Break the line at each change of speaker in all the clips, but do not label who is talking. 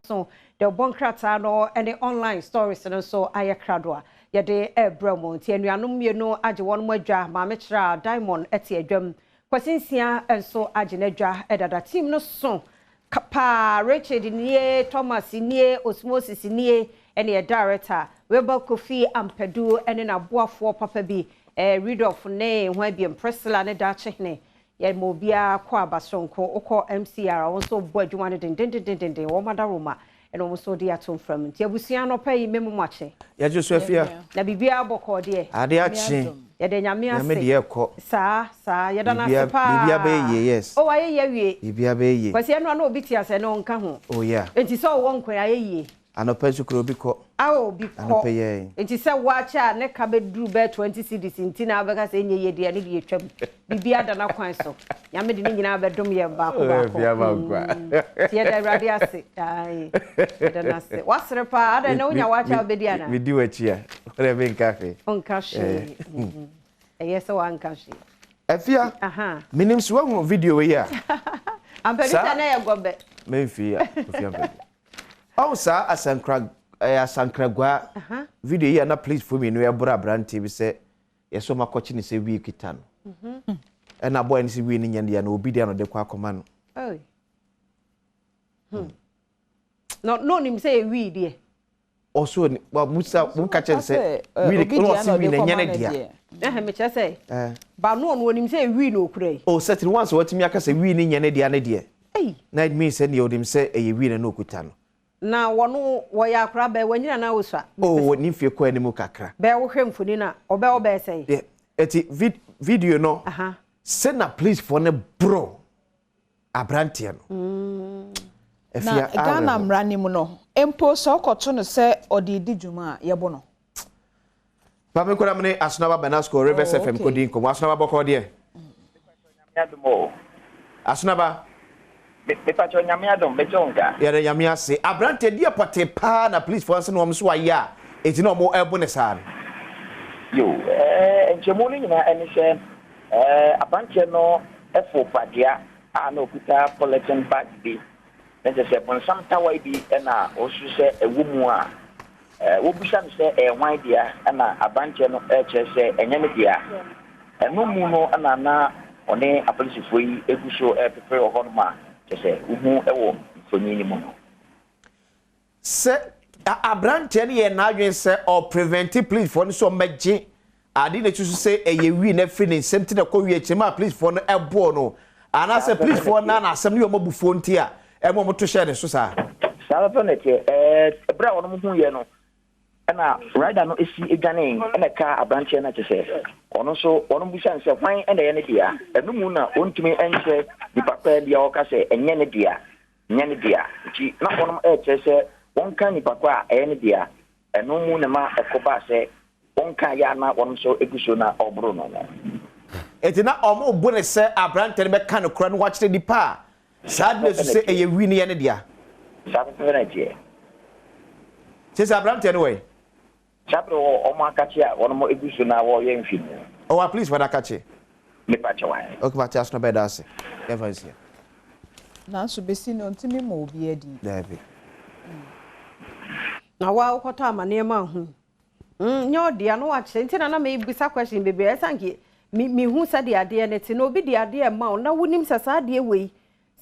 so deɛ ɔbɔ nkrataa no ne online stories no nso ayɛ krado a yɛde rebrɛ mo. Nti anuanom mmienu agye wɔn adwa, Maame Kyerɛ Diamond te adwam, Kwasi Nsia nso agye n'adwa dada. Team no so paa, Richard nie, Thomas nie, Osmosis nie, ɛne yɛ director Wilbur Kofi Ampadu ne n'aboafoɔ papa bi, Rudolph ne ho abiem, Priscilla ne Dakyehene. Yɛma obiara kɔ aba soronko. Wokɔ MCR a, wɔn nso bɔ adwuma no dendendendenden. Wɔn adaworoma ɛna wɔn nso de ato mfram. Nti abusua no pɛ yi memu mo akye.
Yɛgye so afia.
Na biribiara bɔkɔɔ deɛ.
Ade akye.
Yɛde Nyame ase.
Nyame deɛ ɛkɔ.
Saa saa yɛda no ase paa.
Biribiara bɛyɛ yie, yes.
Oh, ayɛ yie awie.
Biribiara bɛyɛ yie.
Kwasi ɛno ano obi te ase ɛno nka ho.
Oh yeah.
Nti sɛ ɔwɔ nkwan ayɛ yie.
Anɔpa nso kura obi kɔ.
Ah, obi kɔ.
Anɔpa yɛ.
Nti sɛ wakyɛ a ne ka bɛduru bɛyɛ 20 cedis nti na abɛka sɛ ɛnyɛ yie deɛ, ɛno deɛ twam. Biribiara da n'akwan so. Nyame de ne nyinaa bɛdom yɛn baako baako. Nti yɛda Awurade ase. Ae. Yɛda no ase. Wasere paa. Adɛn na wonya wakyɛ a wobɛdi ana?
Medi w'akyi a, wode menka hwee.
Ɔnka hwee. Ɛyɛ sɛ wanka hwee.
Afia, menim sɛ woahu video yi a.
Ampadu sɛ na yɛ gɔbɛ.
Memfii a, Kofi Ampadu. Ɔhu saa asankra asankragua video yi a na policefoɔ mmienu ɛboro aberanteɛ bi sɛ yɛsɛ ɔmo akɔkye ne sɛ wii kita no. Ɛna boy no sɛ wii no nyɛ ne deɛ na obi deɛ na ɔde kɔ akɔma no.
No, no nim sɛ yɛ wii deɛ.
Ɔso ni wa musa mo ka kyerɛ no sɛ wii ne ɔno ɔse wii na ɛnyɛ ne dea.
Ɛhɛn, mekyerɛ sɛ ba no ɔno onim sɛ wii na okura yi.
Oh, certainly once watumi aka sɛ wii no nyɛ ne dea ne deɛ. Na it means sɛ deɛ onim sɛ ɛyɛ wii na na okuta no.
Na wɔno wɔyɛ akora bɛɛ wanyini anaa osua?
Oh, ne mfie kɔ anim kakra.
Bɛɛ wohwɛ mfoni no a, ɔbɛ ɔbɛyɛ sɛn?
Yeah, ɛti vid video no, sɛ na policefoɔ no boro aberanteɛ no.
Na Ghana mmara no mu no, mpo sɛ wokɔto no sɛ ɔde redi dwuma a, yɛbo no.
Maame nkwadaa mu ne Asonaba Banasco Rivers FM kɔdi nkɔmmɔ. Asonaba, bɔkɔɔ deɛ? Asonaba.
Mepakyɛw, Nyame adom, mete wo nka.
Yɛda Nyame ase. Aberanteɛ deɛ pɔtee paa na policefoɔ nso na wɔn nso ayɛ a enti na wɔn ɛbo ne saa no?
Yo, ɛɛ nkyɛmu no nyinaa ɛne sɛ ɛɛ aberanteɛ no ɛfo pragea a na okuta polythene bag bi, na kyerɛ sɛ bonsam tawae bi ɛna ɔsusu sɛ ɛwɔ mu a ɛɛ wɔbisa no sɛ ɛyɛ hwan dea, ɛna aberanteɛ no ɛrekyerɛ sɛ ɛnyɛ ne dea. Ɛno mu no na na ɔne apolisifoɔ yi gu so repepere wɔ hɔnom a kyerɛ sɛ wohu wɔ mfonin no mu no.
Sɛ aberanteɛ no yɛɛ n'adwene sɛ ɔreprevente policefoɔ no sɛ wɔmmɛgye ade na ɛsusu sɛ ɛyɛ wii no afiri ne nsam nti na ɛkɔwie akyire maa policefoɔ no bɔɔ no, anaasɛ policefoɔ no ara na asɛm no yɛ wɔn abufuo nti a ɛma wɔto hyɛɛ ne so saa?
Saa pɛpɛ na ɛteɛ. Ɛɛ, berɛ a wɔn huiɛ no, Ɛna rider no si dwanee ɛna ɛkaa abranteɛ no kyesɛ ɔno nso wɔn bisa no sɛ hwan na ɛyɛ ne dea, ɛno mu na ɔntumi nkyerɛ nipa paa bi a ɔka sɛ ɛnyɛ ne dea, nyɛ ne dea, nti na wɔn ɛkyerɛ sɛ wɔnka nipa kɔ a ɛyɛ ne dea, ɛno mu na ɛma ɛkɔ baa sɛ wɔnka yɛ a na wɔn nso gu so na ɔboro no no.
Enti na wɔbu no sɛ aberanteɛ no bɛka nokorɛ na wakyerɛ nnipa a saa ade no asu sɛ ɛyɛ wi no yɛ ne dea.
Saa pɛpɛpɛ na ɛteɛ.
Seesei aberanteɛ no wɔ he?
Saa bere wɔ wɔn akakye a wɔn gu so na wɔreyɛ nhwɛmu.
Ɔwɔ apolisifoɔ no akakye?
Mepa kyɛw ahe.
Ok mate aso na bɛda ase. Yɛmfa nsia.
Nanso besi nnɛ ontumi mmɔ obiara din.
Daabi.
Na wo a wokɔtɔ amaneɛ ma ho. Nyɛ ɔdea na wakyerɛ nti na na mebisa question bebree, ɛsɛ anke me mehu sɛdeɛ adeɛ no te na obi de adeɛ ma wo na wonim sɛ saa adeɛ wei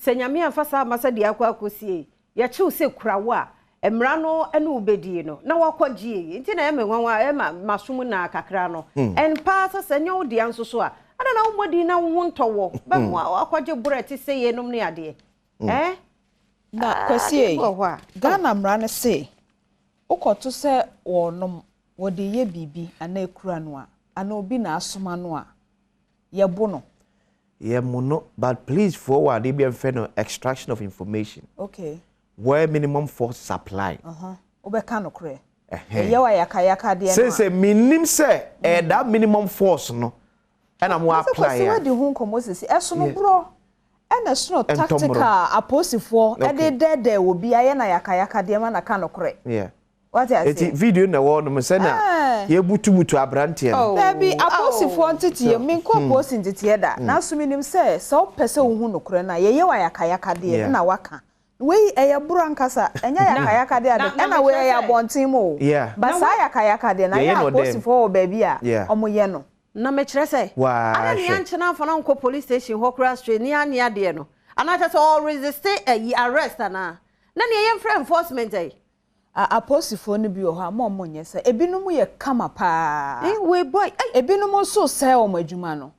sɛ Nyame amfa saa amma sɛdeɛ akɔ akɔsie yɛkyew sɛ kura wo a mmara no ne wo bɛdie no na wakɔgye yi nti na ɛyɛ me nwanwa, ɛyɛ ma maso mu naa kakra no. Ɛn paa sɛ sɛ nyɛ wo dea nso so a adɛn na wommɔ din na wo ho ntɔ wɔ bɛmo akɔgye borɔ ɛte sɛ yeinom ne adeɛ ɛɛ
Na Kwasi
adeɛ
ei,
bi wɔ hɔ a oh.
Ghana mmara no se wokɔto sɛ wɔrenom, wɔde reyɛ biribi anaa ekura no a, anaa obi na asoma no a, yɛbo no.
Yɛmo no, but police foɔ wɔ adeɛ bi a yɛfrɛ no extraction of information.
Okay.
Where minimum force is applied.
Uh-huh. Wobɛka nokorɛ. Ɛyɛ wo ayakayakadeɛ no a.
Seesei mennim sɛ ɛyɛ that minimum force no ɛna mo apply a.
Kwasi wadi ho nkɔmmɔ sisi. Ɛsono borɔ ɛna ɛsono tactical a apolisifoɔ ɛde dɛɛdɛɛ obi ayɛ no ayakayakadeɛ ma no aka nokorɛ.
Yeah.
Wate aseɛ?
Eti video na ɛwɔ hɔ nom sɛnea yɛbutubutu aberanteɛ no.
Dabi, apolisifoɔ nteteɛ, menkɔɔ apolisi nteteɛ da, nanso menim sɛ, sɛ wopɛ sɛ wohu nokorɛ no a, yɛyɛ wo ayakayakadeɛ na woaka. Wei ɛyɛ boro ankasa, ɛnyɛ ayakayaka deɛ ade, ɛna wei ɛyɛ abɔnten mu o, but saa ayakayaka deɛ no ayɛ a apolisifoɔ wɔ baabi a wɔyɛ no.
Na mekyerɛ sɛ, adɛn ne yɛankyɛ no amfa no ankɔ police station hɔ koraa straight ne yɛanyɛ adeɛ no? Anaa kyerɛ sɛ ɔresiste ayi arrest anaa? Na neɛ yɛmfrɛ enforcement ayi.
Apolisifoɔ no bi wɔ hɔ a, ma wɔnyɛ saa. Ebinom yɛ kama paa.
Wei boy, ei!
Ebinom nso resɛe wɔn adwuma no.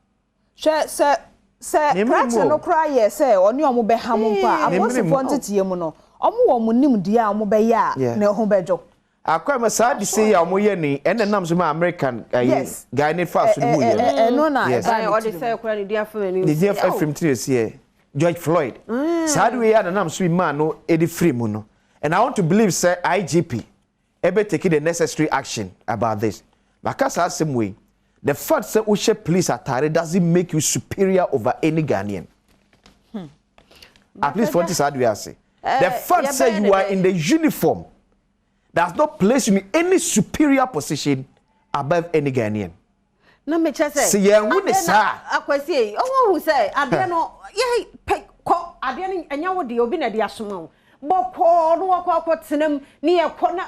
Hwɛ, sɛ, sɛ krakye no koraa yɛɛ sɛ ɔne wɔn bɛham mpo a, apolisifoɔ nteteeɛ mu no, wɔn wɔ wɔn nimdeɛ a wɔbɛyɛ a ne ho bɛdwo.
Akwa ma saa de sei a wɔyɛ no yi, ɛna ɛnam so ma American ayi, guy ne faa so no wuiɛ no.
Ɛno na ɛbaa ne
Ɔde sɛ koraa ne din afiri m'anim.
Ne din afiri me tirim seɛ, George Floyd. Saa de wei a na nam so yi maa no de firi mu no. And I want to believe sɛ IGP ɛbɛ take the necessary action about this. Maka saa asɛm wei, the fact sɛ wohyɛ police ataare doesn't make you superior over any Ghanaian. At least for saa de wei ase. The fact sɛ you are in the uniform does not place you in any superior position above any Ghanaian.
Na mekyɛ sɛ.
Sɛ yɛn hu ne saa.
Akwasi eyi, ɔwɔ hu sɛ adeɛ no yɛ pɛ kɔ adeɛ no ɛnyɛ wo deɛ obi na ɛde asoma wo. Bɔkɔɔ no wɔkɔ akɔ tena mu ne yɛ kɔ na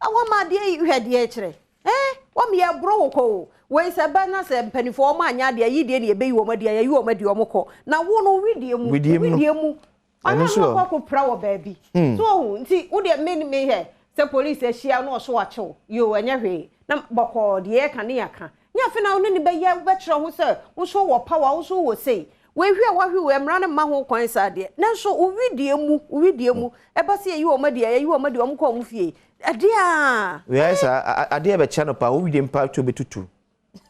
wɔn ma adeɛ yi hwɛ deɛ kyerɛ. Eh wɔn yɛ boro wo kɔ o. Wei sɛ bɛ na sɛ mpanimfoɔ wɔn anyɛ adeɛ yi deɛ ne yɛbɛyi wɔn adi a yɛyi wɔn adi wɔn kɔ. Na wo no widie mu widie mu.
Ɛno
Ɔno
nso
na ɔkɔ akɔpira wɔ baabi. So wohu? Nti wo deɛ me me hɛ sɛ police ahyia na ɔso akye wo, yoo ɛnyɛ hwee. Na bɔkɔɔ deɛ yɛka ne yɛaka. Nyɛ afei na wo ne no bɛyɛ, wobɛkyerɛ ho sɛ wo nso wowɔ power, wo nso wowɔ sei. Wei hwe a wahwe wei, mmara no mma ho kwan saa deɛ. Nanso wo wedeɛ mu, wo wedeɛ mu, ɛba sɛ yɛyi wɔn adi a, yɛyi wɔn adi, wɔn kɔ wɔn fie. Ɛdeɛ a.
Wei ayɛ saa, adeɛ bɛkyɛ anɔpa, wo wedeɛ mpa tuo bɛtutu.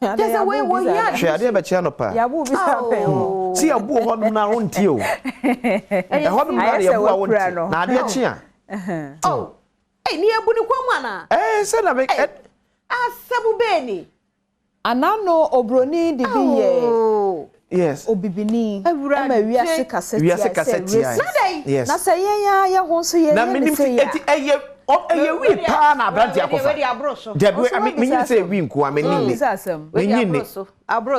Kyɛ sɛ wei wɔ hia
Hwɛ adeɛ bɛkye anɔpa.
Yɛabo bi saa pɛn o.
Sɛ yɛbo wɔ hɔnom na wonte o. Ɛhɔnom na yɛbo a wonte. Na adeɛ kye a.
Oh. Ei, ne yɛbu ne kɔn mu anaa?
Ɛɛ sɛ na me.
Asɛm bɛn ni?
Anano obroni de bi yɛɛ
Yes.
obibini ma wiase kasa
Wiase
tiae
kasa
sɛ
tiae.
racist.
Yes.
Na sɛ yɛn ara yɛn ho nso
Na
yɛyɛ ne
menim
sei
sɛ
a.
eti ɛyɛ ɔ ɛyɛ wii paa na aberante akɔfa. Dabi
Wo nso
me
woabisa
menyini sɛ
asɛm.
wii nko a menni nni.
Woabisa asɛm.
Menyi nni.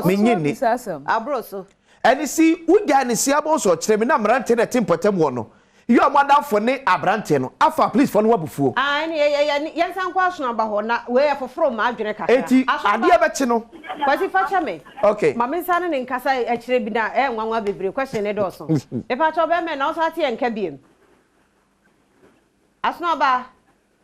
Menyi nni.
Woabisa asɛm.
Ɛne si wogyae ne si abɔ nso ɔkyerɛ me na mmeranteɛ na ɛte mpɔtam hɔ no yɛ ɔmo adamfo ne aberanteɛ no afa apolisifoɔ no ho abufuo.
Ah ɛne yɛ yɛ yɛnsan nkɔ asono aba hɔ na wei ɛfoforo m'adwene kakra.
Eti
Asono
adeɛ
ba
bɛkye no.
Kwasi fa kyɛ me.
Okay.
Ma me nsa ne ne nkasa akyire bi na ɛyɛ nwanwa bebree question ne dɔɔso. Mepakyɛw bɛrima yi na wo san te yɛn nka biem. Asono aba.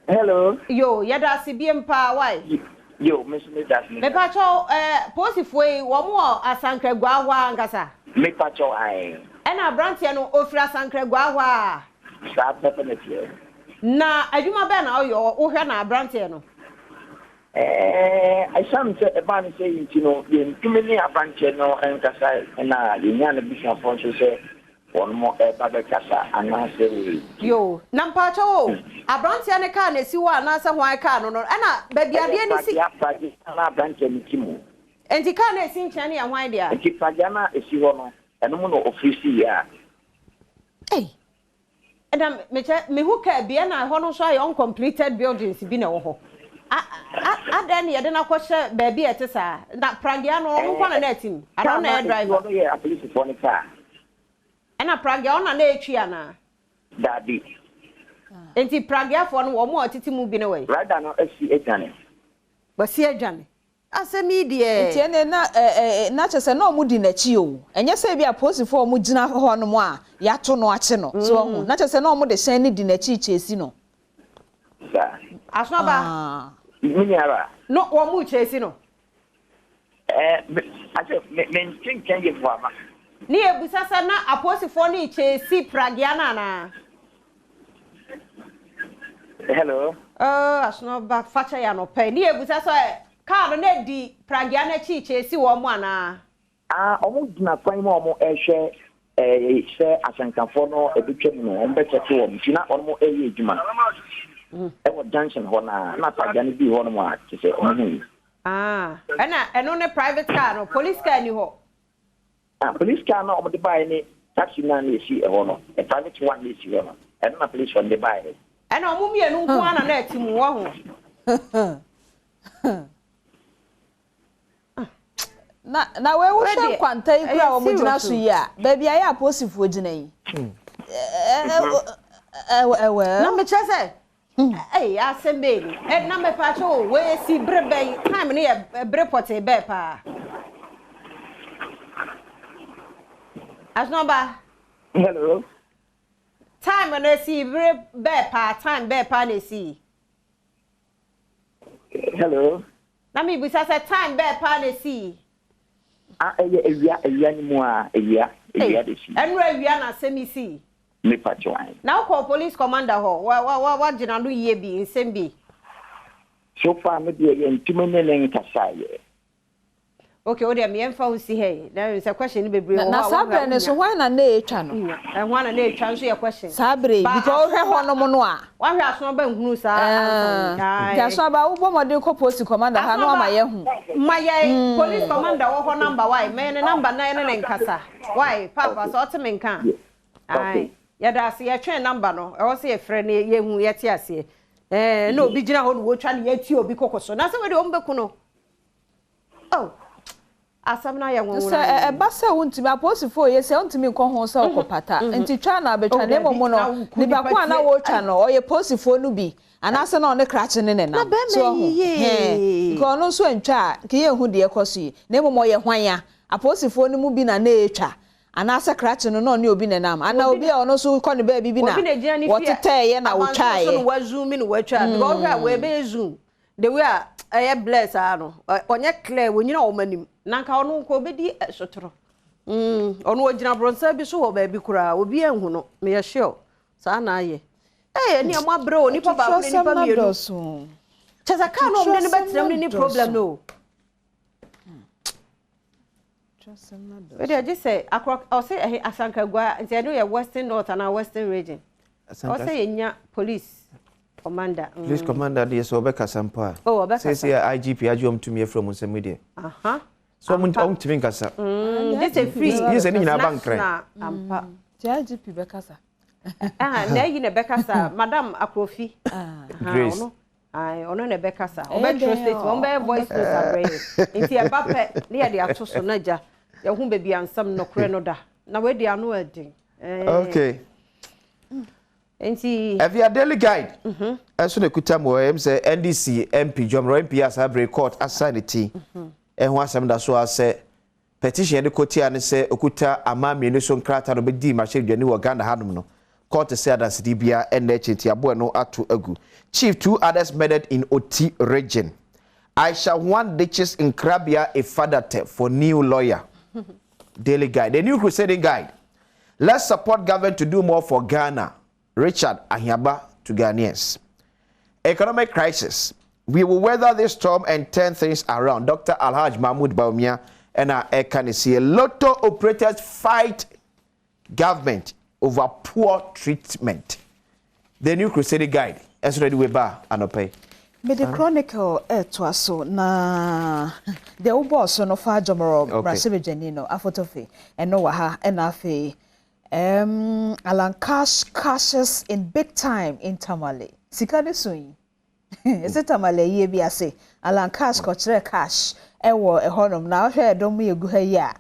Hello.
Yo, yɛda ase biem paa wai.
Yo, me nso meda ase.
Mepakyɛw eh, polisifoɔ yi wɔn wɔ Asankraguaa hɔ ara ankasa?
Mepakyɛw ae.
Ɛna abranteɛ no ɔfiri Asankraguaa hɔ ara?
Saa pɛpɛ na ɛteɛ.
Na adwuma bɛn na ɔyɔ, wohwɛ no abranteɛ no?
Ɛɛ, ɛsiane sɛ ɛbaa no sɛi nti no, yɛntumi ne abranteɛ no nkasae, ɛna yɛnyaa n'abusuafoɔ nso sɛ wɔnom reba bɛkasa anaasɛ wei nti.
Yoo, na mpaakyɛw o, abranteɛ no kaa na esi hɔ anaasɛ hwan kaa no no, ɛna baabi
Ɛyɛ
adeɛ no si.
pragea, pragea na abranteɛ no te mu.
Enti kaa no a esi nkyɛn no yɛ hwan dea?
Enti pragea no a esi hɔ no, ɛno mu na ofiri siiɛ a.
Ei! Ɛna mekyɛ mehu kaa bi ɛna ɛhɔ no nso ayɛ uncompleted buildings bi na ɛwɔ hɔ. A a adɛn na yɛde no akɔhyɛ baabi a ɛte saa? Na pragea no ɔno nko ara na na ɛte mu? Anaa
Kaa
ɔno
no
na
a
ɛyɛ
esi
driver?
hɔ no yɛ apolisifoɔ no kaa.
Ɛna pragea ɔno na na ɛretwi anaa?
Daabi.
Enti prageafoɔ no wɔn a wɔtete mu bi ne wɛn?
Rider no asi adwane.
Wasi adwane. Asɛm yi deɛ.
Nti ɛnneɛ na ɛ ɛ na kyerɛ sɛ na wɔdi n'akyi o. Ɛnyɛ sɛ ebia apolisifoɔ a wɔgyina hɔnom a yɛato no akye no. So wahu? Na kyerɛ sɛ na wɔde hyɛn no di n'akyi rekyɛɛsi no.
Saa.
Asono aba.
Ah.
Me nua ba.
No, wɔn rekyɛɛsi no.
Ɛɛ, me, asɛ, me, mente nka yie boa ma.
Ne yɛbisa sɛ na apolisifoɔ no rekyɛɛsi pragea no anaa?
Hello.
Oh, asono ba, fakyɛ yɛ anɔpa yi. Ne yɛbisa sɛ kaa no na ɛdi pragea no akyi rekyɛɛsi wɔn anaa?
Ah, wɔn gyina kwan mu a wɔn rehwɛ ɛɛ sɛ asɛnkafoɔ no ɛbɛtwa mu no, wɔn bɛkyɛke wɔn. Nti na wɔn reyɛ adwuma ɛwɔ junction hɔ na na pragea no dii hɔ nom a kyerɛ sɛ wɔn hui.
Ah, ɛna ɛno ne private car no, police car nni hɔ?
Ah, police car no a wɔde baeɛ ne taxi no a na ɛsi ɛhɔ no, the private one na ɛsi hɔ no, ɛno na police foɔ no de baeɛ.
Ɛna wɔn mmienu nko ara na na ɛte mu, wahu.
Na na wei
Wei
wohwɛ
deɛ,
nkwanta yi koraa
ɛyɛ
a wɔgyina
serious
so
o.
yi a, baabi a yɛ apolisifoɔ gyina yi, ɛ ɛ ɛ. Ɛwɛ.
Na mekyerɛ sɛ, ɛy asɛm bɛɛ ni. Ɛ na mepaakyɛ o, wei esi bere bɛn? Time no yɛ bere pɔtee bɛɛ paa? Asonoba.
Hello.
Time no esi bere bɛɛ paa? Time bɛɛ paa na esi?
Hello.
Na mebisa sɛ time bɛɛ paa na esi?
Ah, ɛyɛ awia no mu a, awia de si.
Ɛnura awia na asɛm yi si.
Mepa kyɛw ayi.
Na wokɔ police commander hɔ, wa wa wa wagyina no yie bi, nsɛm bi?
So far no deɛ, yɛntumi ne ne nkasa yɛ.
Okay, o deɛ meyɛmfa wo si ha yi na sɛ question no bebree wɔ hɔ
a, na saa
wohwɛ a
berɛ no so
wonya.
Hwan na na ɛretwa no?
Nya ɛho ana na ɛtwa nso yɛ question.
Saa berɛ yi
Ba
because wohwɛ
aso
hɔnom no a
wahwɛ aso aba nhunu saa answer
nti
yi.
Aso aba, wobɔ mmɔden kɔ police commander ha na
Aso
wama
aba
yɛahu.
Ma yɛ police commander wɔ hɔ number wae, mɛyɛ ne number na yɛne ne nkasa wae, papa, sɛ ɔte me nka a. Ae, yɛda ase, yɛtwɛn number no, ɛwɔ sɛ yɛfrɛ no, yɛhu yɛte aseɛ. Ɛɛ na obi gyina hɔ na wɔtwa ne yɛtie obi koko so na sɛ wɔde wɔn bɛku no. Oh, asɛm no ayɛ
Sɛ
nwonwona.
ɛba sɛ wontumi, apolisifoɔ yɛ sɛ wontumi nkɔ ho sɛ wokɔpata nti twa na abɛtwa
Oh,
na
dabi,
mmom
na
no
woku
nipa
nipa
ko a na
tie.
wɔretwa no, ɔyɛ polisifoɔ no bi anaasɛ na ɔne krakye ne
Na
nenam
bɛrima
so ɔho
yi yee.
nka ɔno nso antwa a, nka yɛnhu deɛ ɛkɔ so yi, na mmom ɔyɛ hwan a apolisifoɔ no mu bi na ɛretwa anaasɛ krakye no na ɔne obi nenam anaa obi a ɔno nso kɔ ne baabi bi na
Obi na gyina ne fie
wɔtetɛɛyɛ na
abansoro so no
wɔtwaeɛ.
Wa zoom no watwa because ɔhwɛ a wɔɛbɛyɛ zoom the way a ɛyɛ blur saa no, ɔnyɛ clear, wɔnyina wɔn anim na nka ɔno nka obɛdi sotoro. Ɔno ɔgyina borɔnsa bi so wɔ baabi koraa, obi anhu no, meyɛ sure saa na ayɛ. Ɛyɛ ɛni ɛmo abrɛ o, nipa baako ne nipa
Atuturasɛm no
mmienu
dɔɔso.
Kyɛ sɛ kaa na ɔmo de no bɛtena mu ne problem no o.
Atuturasɛm no dɔɔso.
Wede agye sɛ akorɔ ɔsɛ ɛhe Asankagua, nti ɛno yɛ Western North anaa Western Region. Ɔsɛ yɛnya police commander.
Police commander deɛ, sɛ ɔbɛkasa mpo a
Oh, ɔbɛkasa.
Sɛsɛ IGP agye ɔm tumi afiri ɔmo nsɛm yi deɛ so ɔmo ɔmtumi nkasa.
Gye sɛ free
Gye sɛ ne nyinaa ba Nkran.
National ampa.
Nti IGP bɛkasa?
Ah, na ayi na ɛbɛkasa, Madam Akrofi. Aha,
Grace.
Ɔno. Aye, ɔno na ɛbɛkasa.
Ɛyɛ
Ɔbɛtwerɛ
dɛn
statement,
o?
ɔmo bɛyɛ voice note abrɛ yɛ. Nti ɛba pɛ ne yɛde ato so na gya. Yɛho baabi ansɛm nokorɛ no da. Na wei ano ɛden. Nti
Ɛfia Daily Guide ɛnso na ekuta mu ɛyɛm sɛ NDC MP Jomoro MP Asabere court asan ne ti ɛho asɛm da so a sɛ petition yɛde kɔ tia ne sɛ okuta ama mmienu so nkrataa no bɛdi mmarahyɛbadwani wɔ Ghana hanom no, court sɛ adansedi bia ɛnna akyi nti aboɛ no ato agu. Chief, two others murdered in Oti Region. Aisha Huang ditches Nkrabea Effah-Dartey for new lawyer. Daily Guide. The New Crusading Guide. Let's support government to do more for Ghana. Richard Ahiagbah to Ghanaians. Economic crisis. We will weather this storm and turn things around. Dr. Alhaj Mahmoud Bawumia and our Ekanisi. Lotto operators fight government over poor treatment. The New Crusading Guide. Ɛso na de wei ba anɔpɛ yi.
Mede Chronicle ɛtoa so, na deɛ wobɔɔ so no fa Jomoro mmarahyɛbadwani no Afotofe, ɛno wɔ ha, ɛna afei Alan Cash cashes in big time in Tamale. Sika ne so yi ɛsɛ Tamale yie bi ase. Alan Cash kɔkyerɛ cash ɛwɔ ɛhɔnom, na wohwɛ ɛdɔm yɛ gu ha yi a,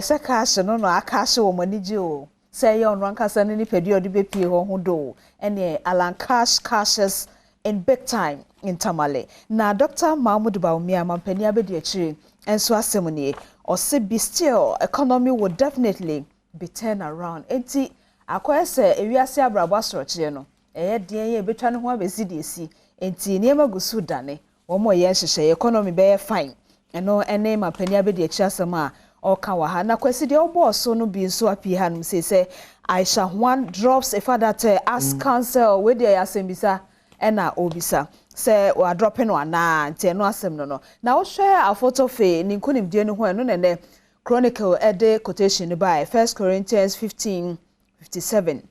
sɛ cash no na akahye wɔ mo ani gye o, sɛ ɛyɛ ɔno ankasa ne nipadua a ɔde bɛpie hɔ ho do o, ɛneɛ Alan Cash cashes in big time in Tamale. Na Dr. Mahmoud Bawumia, mampanin abɛdi akyire nso asɛm nie, ɔse be still, economy will definitely be turn around. Enti akɔyɛ sɛ ewiase abrabɔ asorɔkyeɛ no ɛyɛ deɛn yɛ ebɛtwa ne ho abɛsi deɛ si, enti nneɛma gu so dane, wɔn a wɔyɛ nhyehyɛeɛ, economy bɛyɛ fine. Ɛno ɛne mampanin abɛdi akyire asɛm a ɔka wɔ ha. Na Kwasi, deɛ ɔbɔɔ so no bi nso apie hanom sei sɛ Aisha Huang drops Effah-Dartey as counsel. Wei deɛ yɛ asɛmbisa ɛna ɔrebisa sɛ wadrop no anaa, nti ɛno asɛm no na wohwɛ Afotofe ne nkonimdie no ho, ɛno nɛnɛ Chronicle ɛde quotation no by First Corinthians 15:57,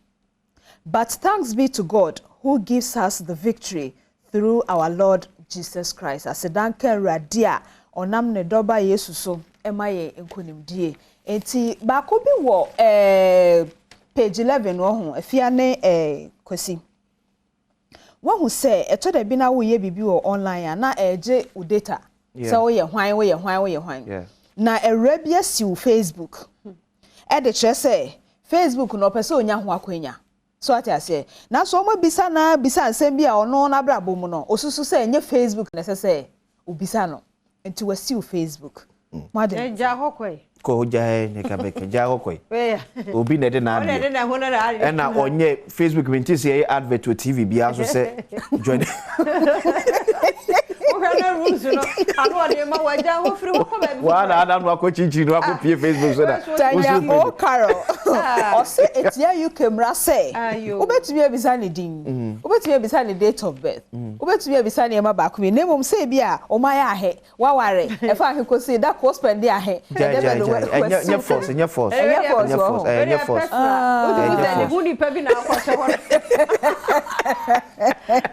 "But thanks be to God who gives us the victory through our Lord Jesus Christ." Asedanka Awurade a ɔnam ne dɔba Yesu so ɛma yɛn nkonimdie. Nti baako bi wɔ page 11 wɔ ho, Afia ne Kwasi. Wahu sɛ ɛtɔ da bi na woyɛ biribi wɔ online a, na ɛgye wo data sɛ woyɛ hwan, woyɛ hwan, woyɛ hwan, na awura bi asi wo Facebook ɛde kyerɛ sɛ Facebook na ɔpɛ sɛ onya ho akwanya. So ate aseɛ? Nanso wɔabisa no ara bisa nsɛm bi a ɔno n'abrabɔ mu no, ɔsusu sɛ ɛnyɛ Facebook na ɛsɛ sɛ ɔbisa no. Nti wasiw Facebook. Mo adwene te
Gya
sɛn?
hɔ kɔe.
Kɔ hɔ gyae ne ka bɛka gya hɔ kɔe. Obi na ɛde n'adeɛ. Ɛna ɔnyɛ Facebook mi nti sɛ yɛyɛ advert wɔ TV biara so sɛ join.
Wohwɛ na rooms no ano ɔde ma wagya hɔ firi hɔ kɔ baabi.
Waa na ada no akɔ kyikyiri no akɔ pie Facebook so na.
Tanya O Carol ɔse etia UK mmara sɛ wobɛtumi abisa ne din, wobɛtumi abisa ne date of birth, wobɛtumi abisa nneɛma baako mmienu na mmom sɛ ebi a wɔn ayɛ ahe, waware, ɛfa ahe kɔsi da ko spɛnde ahe,
Gyae
ɛdɛ
gyae
bɛ no
gyae ɛnyɛ
wasiw
nyɛ force ɛnyɛ force
Ɛnyɛ force
ɛnyɛ
wɔ
force
ho.
ɛnyɛ force
Wotumi
ɛnyɛ
sɛ ne
force.
ho nipa bi na akɔhyɛ hɔ no.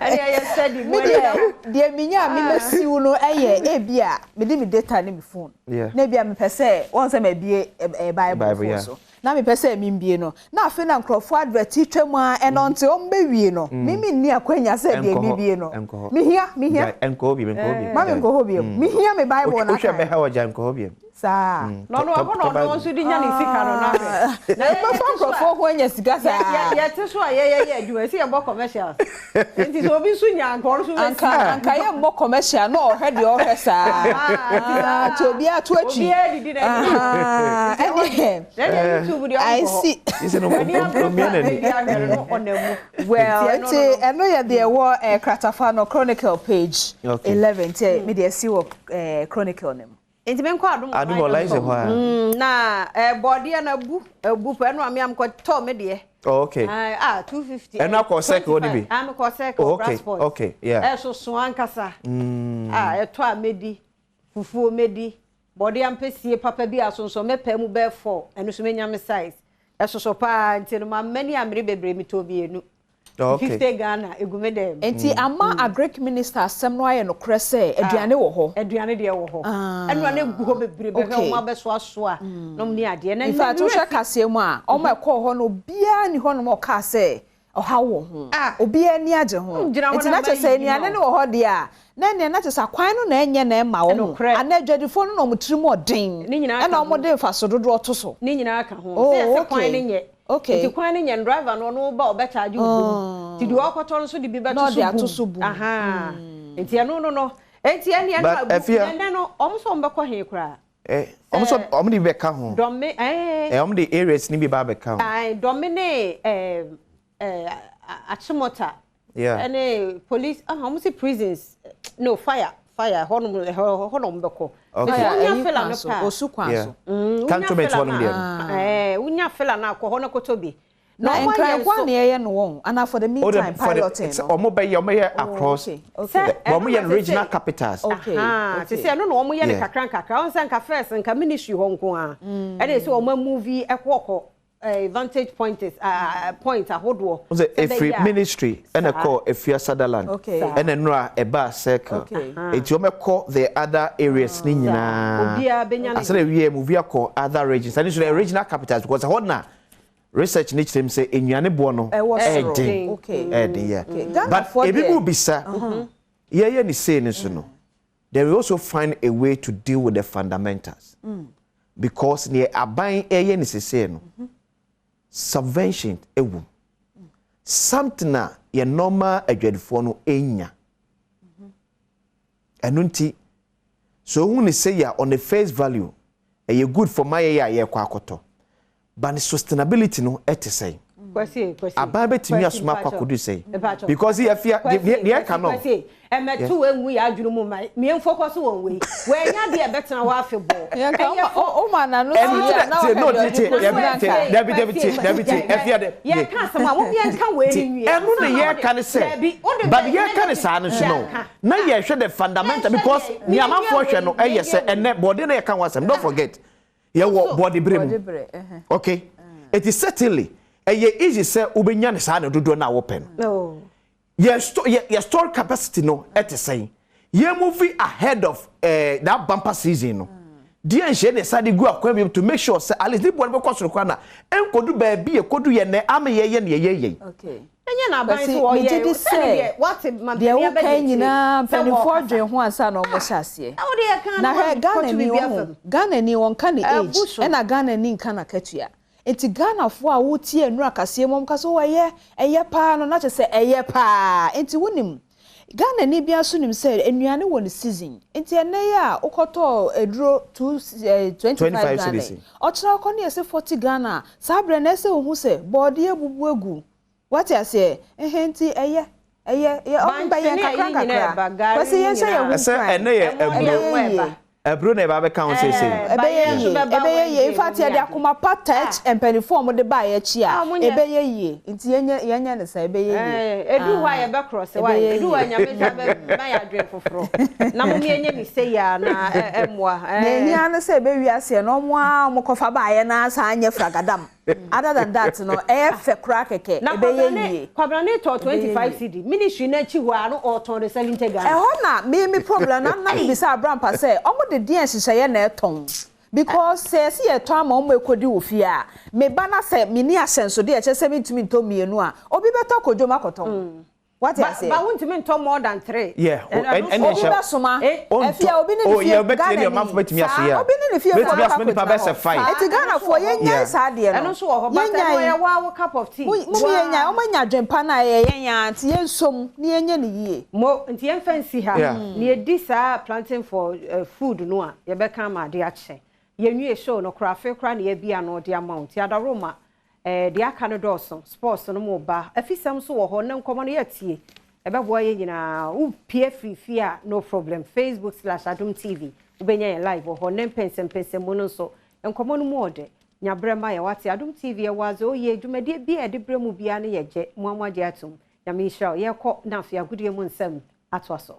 Ɛne ɛyɛ steady
Me
mu
deɛ
ɛne
deɛ menya a mebɛsiw no ɛyɛ ebi a mede me data ne me phone na ebi a mepɛ sɛ wɔn sɛ mabie ɛɛ bible
Bible
phone
yeah.
so na mepɛ sɛ membie no na afei na nkurɔfoɔ advert twa mu a ɛnɔ nti wɔn bɛwie no me menni akwanya sɛ deɛ
Ɛnkɔ hɔ
mebie no
ɛnkɔ hɔ.
mehia mehia
Gyae ɛnkɔ hɔ biom ɛnkɔ hɔ biom
ma
gyae.
menkɔ hɔ biom mehia me bible no
Wohwɛ
akan
bɛha wɔ gyae nkɔ hɔ biom.
saa.
Na ɔno
Tɔ
ɔhɔ na
tɔ
ɔno
bible.
nso de nya ne sika no na ahwɛ. Na yɛ
Ɛbɛfa
yɛte so a
nkurɔfoɔ ho anya sika
yɛ yɛ
saa.
yɛte so a yɛyɛ yɛ adwuma ɛsɛ yɛbɔ commercials. Nti sɛ obi nso nya anka ɔno nso bɛsi.
Anka anka yɛmmɔ commercial na ɔhwɛ deɛ ɔhwɛ saa.
Ah, nti
Ah, nti
saa
obiara to atwi.
obiara didi n'anim.
Ahaa,
Nti ɛhɔ deɛ
ɛneɛ
na ɛdeɛ YouTube deɛ
I
ɔnkɔ hɔ.
see.
Yi sɛ no
W'ani abere
omia
koraa
n'ani.
baabi ahwɛ no no ɔnam mu.
Well,
Nti ɛno
nti
no no.
ɛno yɛ deɛ ɛwɔ eh, kratafa no Chronicle page
Okay.
11 nti mede asi wɔ eh, Chronicle no mu.
Nti menkɔ
Adom
adomonline
online
dot
sɛ
com.
hɔ a.
Na eh, bɔɔdeɛ no abu abu pɛ ɛno a me a mekɔtɔɔ me deɛ.
Oh, okay.
Ah, 250.
Ɛno akɔ circle no bi.
Ah, mekɔ circle
Oh, okay.
brass pot.
Okay, yeah.
Ɛsoso ankasa. Ah, ɛtɔ a medi, fufuo medi, bɔɔdeɛ ampesie papa bi asonso mɛpɛ mu bɛɛ four, ɛno nso menya me size. Ɛsoso paa nti no ma m'ani ammere bebree metɔɔ mmienu.
Oh, okay.
50 Ghana egu me dɛm.
Nti ama agric minister asɛm no ayɛ nokorɛ sɛ aduane wɔ hɔ.
Aduane deɛ wɔ hɔ. Ɛno a na egu hɔ bebree bɛhwɛ
Okay.
wɔn abɛsoasoa nom ne adeɛ. Na
In fact,
nnɛ
wohwɛ kaseɛ mu a, wɔn a ɛkɔɔ hɔ no obiara nni hɔnom a ɔkaa sɛ ɔhaw wɔ ho.
Ah.
Obiara ani agye ho.
Wogyina hɔ
Nti
na
na kyerɛ sɛ
mma yiyi
nnuane
ma
no wɔ hɔ deɛ a, na ɛneɛ na kyerɛ sɛ akwan no na ɛnyɛ na ɛma wɔn ho.
Ɛnokorɛ.
Anaa adwadifoɔ no na wɔn tirim ɔden.
Ne nyinaa
Ɛna
ka ho.
wɔde mfaso dodoɔ to so.
Ne nyinaa ka ho.
Oh,
Sɛ yɛsɛ kwan
okay.
no nyɛ.
Okay.
Nti kwan no nyɛ no driver no ɔno ba ɔbɛcharge wo bom. Nti deɛ ɔkɔtɔ no nso de bi
Na
bɛto
ɔde
so
ato
bum.
so bum.
Aha. Nti ɛno no no. Nti ɛne ɛno
But
abu.
Afia-
Ɛnɛ no ɔmo sɛ ɔmo bɛkɔ he koraa.
Eh, ɔmo sɛ ɔmo de bi bɛka ho.
Dɔme ɛɛ.
Eh, ɔmo de areas ni bi ba bɛka ho.
Ayi Dɔme ne ɛɛ ɛɛ Achimota.
Yeah.
Ɛne police ah ɔmo si prisons no fire fire hɔnom ɛhɔ hɔ na ɔmo bɛkɔ.
Okay.
Nti
Fire,
wonya
ɛyi
fila
kwan
no
so,
pɛ a.
osu kwan
Yeah.
so.
Wonya
Cantonment
fila
hɔnom
no
deɛ
a
no.
ɛɛ wonya fila no akɔ hɔ no kɔtɔ bi.
Na
ɔmo ayɛ
nkran kwan
nso-
na yɛyɛ no wɔn anaa for the
Oh, the,
meantime
for the,
piloting
it's,
no.
ɔmo bɛyɛ ɔmo yɛ across.
okay, okay.
Sɛ
Ɔmo
ɛno
yɛ
na
no regional
sese-
capitals.
Okay.
Aha, te sɛ ɛno na wɔn yɛ no
Yeah.
kakra nkakra wɔn sɛ nka first nka ministry hɔ nko a ɛna sɛ wɔn amuvi ɛkɔkɔ vantage point point ahodoɔ.
Wọ́n sɛ
Sɛ
efiri
ɛbɛyɛ a-
ministry ɛna
Saa.
kɔ Efia Sutherland
Okay.
ɛna nnura ɛbaa circle.
Okay.
Eti wɔn kɔ the other areas ne nyinaa.
Obiara bɛnya ne
Asɛ na ewie mu akɔ other regions. Ɛne nso the regional capitals because ɛhɔ na research ne kyerɛ mu sɛ nnuane boɔ no
Ɛwɔ soro.
ɛɛden.
Okay.
Ɛɛden yeah.
Okay.
But
Ghanafoɔ
ebi
deɛ-
mu bisa yɛyɛ ne sei ne so no they will also find a way to deal with the fundamentals. Because neɛ aban ɛyɛ ne sesei no subvention ɛwɔ mu. Something a yɛ normal adwadifoɔ no ɛnya. Ɛno nti so ohun ne sɛ yɛ on the face value ɛyɛ good for mayɛ yɛ a yɛrekɔ akɔtɔ but ne sustainability no ɛte sɛn.
Kwasi Kwasi.
Aban bɛtumi
Kwasi,
asoma akɔ
mpakyɛw.
akɔdu sɛn.
Mpakyɛw.
Because yɛ fia
Kwasi,
deɛ ɛka no.
Kwasi ɛmɛtu ewu yɛ adwene mu ma mìíràn focus wɔn wei wɔnya deɛ ɛbɛtena hɔ afe bɔ.
Yɛnka o ma na no
Ɛno
si
ti
a na
na tie no
ɔhwɛ
tie
deɛ
tie
ɔde kɔ
dabi
si
tie
anka.
dabi dabi tie dabi tie ɛfia dɛ.
Yɛ ka asɛm a wɔn yɛn ka wei ni nwie.
Ɛno na yɛka ne sɛ but yɛka ne saa no so no na yɛhwɛ the fundamental because nea amanfoɔ hwɛ no ɛyɛ sɛ ɛnɛ bɔɔde na yɛka ho asɛm don't forget yɛwɔ bɔɔde bere mu
Bɔɔde bere,
okay it is certainly ɛyɛ easy sɛ wobɛnya ne saa ne dodoɔ no a wopɛ no yɛ sto yɛ yɛ store capacity no ɛte sɛn yɛ move ahead of that bumper season no deɛ nhyɛ ne nsa de gu akwan bi mu to make sure sɛ at least ne bɔ no bɛkɔ soro koraa na ɛnkɔdu baabi yɛ kɔdu yɛ nɛ ama yɛyɛ ne yɛyɛ yɛn.
Okay.
Ɛnyɛ na aban
Kwasi,
so wɔyɛ
megye di
sɛ
sɛ
deɛ wate
deɛ woka nyinaa mpanimfoɔ dwen ho ansa na ɔmo hyɛ aseɛ. Na hwɛ Ghana ni wɔ ho Ghana ni wɔn ka ne age
Ɛbu so.
ɛna Ghana ni nka n'akatua. Nti Ghanafoɔ a wotie nnura kaseɛ mu, wɔn ka sɛ, oh, ɛyɛ, ɛyɛ paa no, na kyerɛ sɛ ɛyɛ paa. Nti wonim, Ghanani biara nso nim sɛ nnuane wɔ ne season. Nti ɛnnɛ yi a wokɔtɔɔ aduro two eh, 25
25
Ghana yi,
cedis.
ɔkyena wokɔ ne yɛse 40 Ghana a, saa berɛ no ɛsɛ sɛ wohu sɛ bɔɔdeɛ abubu agu. Wate aseɛ? Ɛhɛn nti ɛyɛ, ɛyɛ, yɛ, ɔmo bɛyɛ
Bankye ne
nkakra
ayi nyinaa
nkakra.
ɛba, gari
Kwasi
mu
yɛnhyɛ yɛn
nyinaa.
ho
Ɛsɛ
nkuran.
ɛnɛ yɛ
Ɛmo ne
aburo.
ɛmo
Ɛbɛyɛ
ɛba.
yie.
Aburo na ɛba abɛka ho seesei.
Ɛɛ,
Ɛbɛyɛ
bayerɛ nso
yie,
bɛba
ɛbɛyɛ yie.
Wednesday
In fact,
mu ne
yɛde
ade.
akoma pa taa
Ah.
akyi mpanimfoɔ a wɔde baeɛ akyi a,
Ah, ɔmo nyɛ.
ɛbɛyɛ yie. Nti yɛnyɛ yɛnyɛ no saa, ɛbɛyɛ yie.
Ɛɛ, edu hɔ a
Ah,
yɛbɛkorɔ sɛ wae.
ɛbɛyɛ
Edu hɔ a
yie.
Nyame nsa bɛma yɛ adwene foforɔ. Na mom yɛnyɛ ne sei a na ɛmmoa.
Nea
Ɛɛ.
ehia ne sɛ ɛbɛwie aseɛ no, wɔn ara wɔkɔfa baeɛ no ara san nyɛ fragadam. Other than that no, ɛyɛ fɛ koraa kɛkɛ,
Na
ɛbɛyɛ
Kwabrane,
yie.
Kwabrane tɔɔ
Ɛbɛyɛ
25
yie.
cedi. Ministry no akyi hɔ a no ɔɔtɔn no 70 Ghana.
Ɛhɔ na me me problem na na mebisa Abrampa sɛ ɔmo de deɛn nhyehyɛeɛ na ɛtɔn because sɛ yɛse yɛtɔn ama ɔmo ɛkɔdi wɔ fie a me ba na sɛ menni ahyɛnsodeɛ a ɛkyerɛ sɛ mentumi ntɔ mmienu a obi bɛtɔ akɔ dwom akɔtɔn. Wate
Ba
aseɛ?
ba wontumi ntɔ more than 3.
Yeah,
Ɛno
ɛne
nso
Obi
ɛhyɛ
bɛsoma.
Eh?
Ɛfie a obi ne ne
Oh,
fie
yeah, obetumi
Ghana
deɛ ɔmanfo
ni.
betumi aso
Saa
yeah.
obi ne ne fie
Betumi
fo bɛkɔ
asoma nipa
akɔgyina
bɛsɛ
hɔ.
5.
Eti Ghanafoɔ yɛnyae saa adeɛ
Ɛno
no.
nso wɔ hɔ but ɛno
Yɛnyae.
ɛyɛ waa wo cup of tea.
Mo mo yɛnyae.
Waa.
Wɔn anya adwempa no a ɛyɛ yɛn ara nti yɛnsom na yɛnyɛ no yie.
Mo nti yɛmfa nsi ha.
Yeah.
Na yɛdi saa planting for food no a yɛbɛka ama ade akyɛ. Yɛnwie show no koraa afei koraa na yɛabia no de ama wo. Nti Adaroma deɛ aka no dɔɔso. Sports no mo ba. Afisɛm nso wɔ hɔ. Nnɛ nkɔmmɔ no yɛatie. Ɛbɛboa yɛn nyinaa. Wopie firi fie a no problem. Facebook slash Adom TV. Wobɛnya yɛn live wɔ hɔ. Nnɛ mpɛnsɛmpɛnsɛmu no nso nkɔmmɔ no mu ɔdɛ. Nya berɛ ma yɛn wate. Adom TV ɛwɔ adze oye. Dwumadie bi a yɛde berɛ mu biara no yɛgye. Mo a moagye atom. Nyame nhyira wo. Yɛrekɔ na afei agodie mu nsɛm atoa so.